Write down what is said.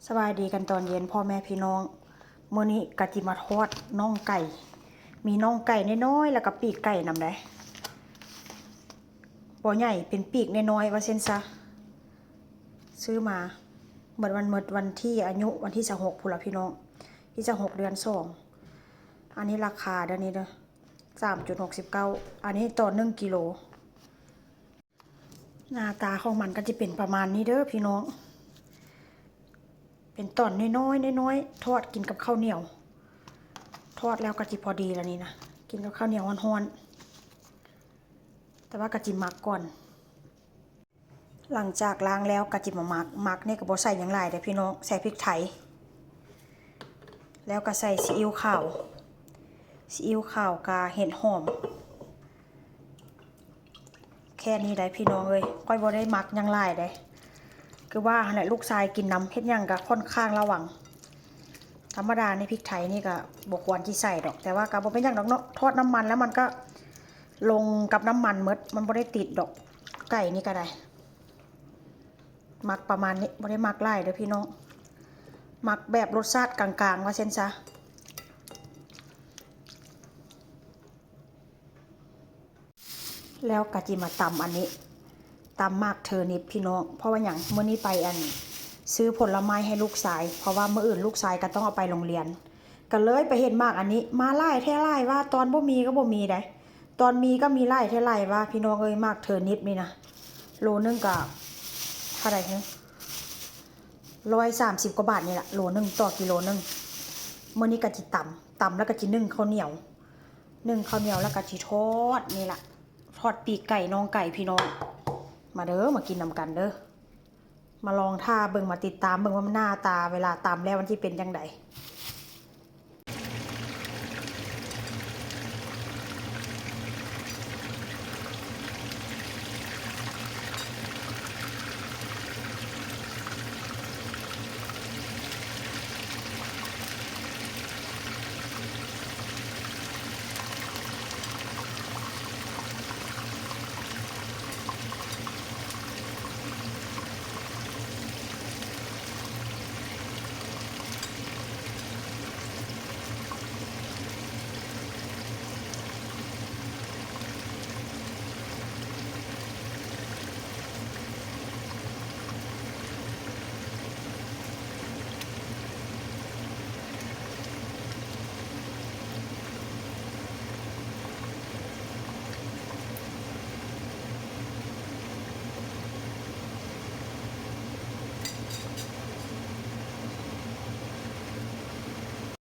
ສະບາຍດີກັນຕອນເຢັນພໍ່ແມ່ພີ່ນ້ອງ. ມື້ນີ້ກະຊິມາທອດໜ້ອງໄກ່ ມີໜ້ອງໄກ່ນ້ອຍໆ ແລ້ວກະປີກໄກ່ນຳໃດ໋. ບໍ່ໃຫຍ່ ເປັນປີກນ້ອຍໆ ວ່າຊັ້ນຊະ. ຊື້ມາເໝິດວັນ ເໝິດວັນທີ ອາຍຸວັນທີຊາວຫົກພຸ້ນລະພີ່ນ້ອງ ທີຊາວຫົກເດືອນສອງ. ອັນນີ້ລາຄາເດີ້ ນີ້ເດີ້ ສາມຈຸດຫົກສິບເກົ້າ ອັນນີ້ຕໍ່ໜຶ່ງກິໂລ. ໜ້າຕາຂອງມັນກະຊິເປັນປະມານນີ້ເດີ້ພີ່ນ້ອງ ເປັນຕອນນ້ອຍໆ ນ້ອຍໆ ທອດກິນກັບເຂົ້າໜຽວ ທອດແລ້ວກະຊິພໍດີລະນີ້ນະ ກິນກັບເຂົ້າໜຽວຮ້ອນໆ ແຕ່ວ່າກະຊິໝັກກ່ອນ. ຫຼັງຈາກລ້າງແລ້ວກະຊິມາໝັກ ໝັກນີ້ກະບໍ່ໃສ່ຫຍັງຫຼາຍເດີ້ພີ່ນ້ອງ ໃສ່ພິກໄທ ແລ້ວກະໃສ່ຊີອິ້ວຂາວ ຊີອິ້ວຂາວກະເຫັດຫອມ. ແຄ່ນີ້ໄດ໋ພີ່ນ້ອງເອີຍ ຂ້ອຍບໍ່ໄດ້ໝັກຫຍັງຫຼາຍເດ້ ຄືວ່າຫັ້ນແຫຼະ ລູກຊາຍກິນນຳ ເຮັດຫຍັງກະຂ້ອນຂ້າງລະວັງ. ທຳມະດານີ້ພິກໄທນີ້ກະບໍ່ຄວນຊິໃສ່ດອກ ແຕ່ວ່າກະບໍ່ເປັນຫຍັງດອກເນາະ ທອດນ້ຳມັນແລ້ວມັນກະລົງກັບນ້ຳມັນໝົດ ມັນບໍ່ໄດ້ຕິດດອກ ໄກ່ນີ້ກະໄດ້. ໝັກປະມານນີ້ ບໍ່ໄດ້ໝັກຫຼາຍເດີ້ພີ່ນ້ອງ ໝັກແບບລົດຊາດກາງໆ ວ່າຊັ້ນຊະ. ແລ້ວກະຊິມາຕຳອັນນີ້ ຕຳໝາກເທີນິບພີ່ນ້ອງ ເພາະວ່າຫຍັງ ມື້ນີ້ໄປອັນ ຊື້ຜົນລະໄມ້ໃຫ້ລູກຊາຍ ເພາະວ່າມື້ອື່ນລູກຊາຍກະຕ້ອງເອົາໄປໂຮງຮຽນ ກະເລີຍໄປເຫັນໝາກອັນນີ້ ມາຫຼາຍແທ້ຫຼາຍວ່າ ຕອນບໍ່ມີກະບໍ່ມີໃດ໋ ຕອນມີກະມີຫຼາຍແທ້ຫຼາຍວ່າ ພີ່ນ້ອງເອີຍ ໝາກເທີນິບນີ້ນະ ໂລໜຶ່ງກະເທົ່າໃດຫື ຮ້ອຍສາມສິບກວ່າບາດນີ້ລະ ໂລໜຶ່ງຕໍ່ກິໂລໜຶ່ງ. ມື້ນີ້ກະຊິຕຳ ຕຳແລ້ວກະຊິໜຶ້ງເຂົ້າໜຽວ ໜຶ້ງເຂົ້າໜຽວແລ້ວກະຊິທອດນີ້ລະ ທອດປີກໄກ່ໜ້ອງໄກ່ພີ່ນ້ອງ. ມາເດີ້ ມາກິນນຳກັນເດີ້ ມາລອງຖ້າເບິ່ງ ມາຕິດຕາມເບິ່ງວ່າມັນໜ້າຕາເວລາຕຳແລ້ວມັນຊິເປັນຈັ່ງໃດ.